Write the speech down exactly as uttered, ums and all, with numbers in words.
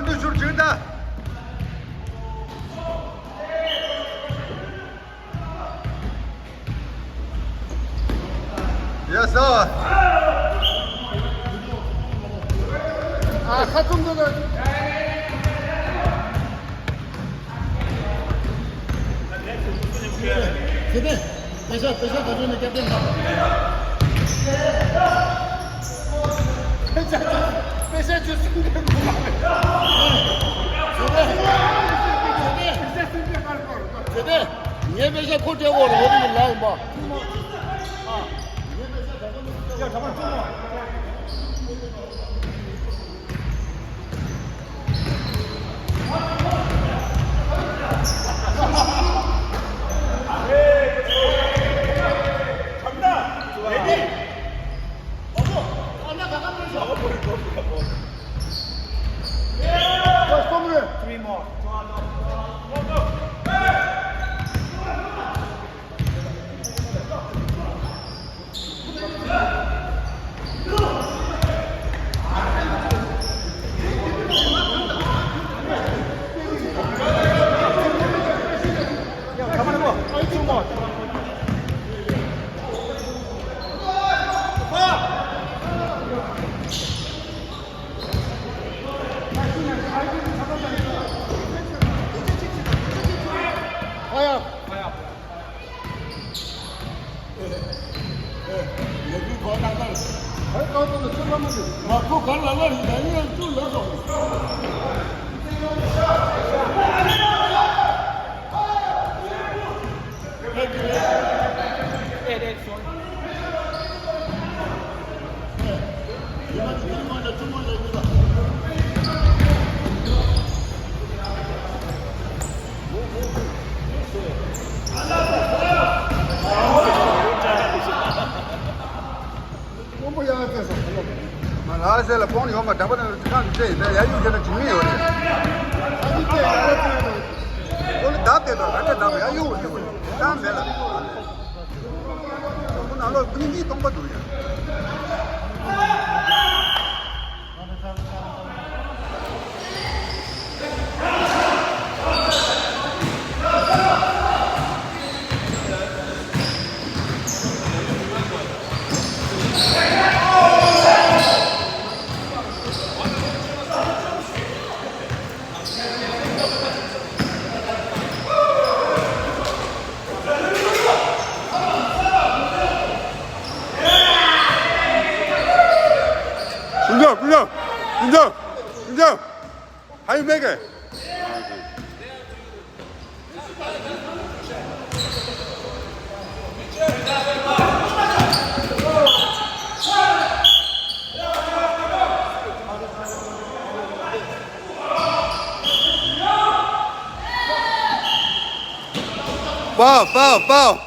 འདུ་ཤུར་ཅིག་ད། Yes sir. ཨ་ཁ་ཐུམ་འདུག་ད། དེ་ནས། པེ་ཤ་པེ་ཤ་ག་ཚོད་ནས་སྐྱབས་བསྟན་དང་། པེ་ཤ་པེ་ཤ་ཆུ་སྲིན་འདྲ་མོ་མ་རེད། དེ་ནས། དེ་ནས། ངའི་པེ་ཤ་ཁོ་སྤྲད་དགོས་རེད་འོ་དེ་ནི་ལ་ཡིན་པ། ཨ། ངའི་པེ་ཤ་ག་ཚོད་ནས་སྐྱབས་བསྟན་དང་། Three more. སྔོན་པོ་ཡང་བལྟས་སོང་། ང་ལ་ཟེར་ལ་ཕོན་ཡོང་མ་དྲག་པ་ནང་དུ་ཁང་དུ་བལྟས་ཡིན་ད་ཡ་ཡུག་དེ་ན་འཇིགས་མི་ཡོད་རེད། ཨ་ནི་བལྟས་ཡ་ལ་བལྟས་ཡོད། ཁོ་ལ་བརྡབ་བལྟས་དང་ར་ཁྲ་བརྡབ་ཡ་ཡུག་ཡོད་རེད་ད་མེད་ལ། ཁོ་ནང་ལོགས་ཀུན་གྱིས་སྟོང་པ་འདུག་ཡ། How you make it? Foul, foul, foul.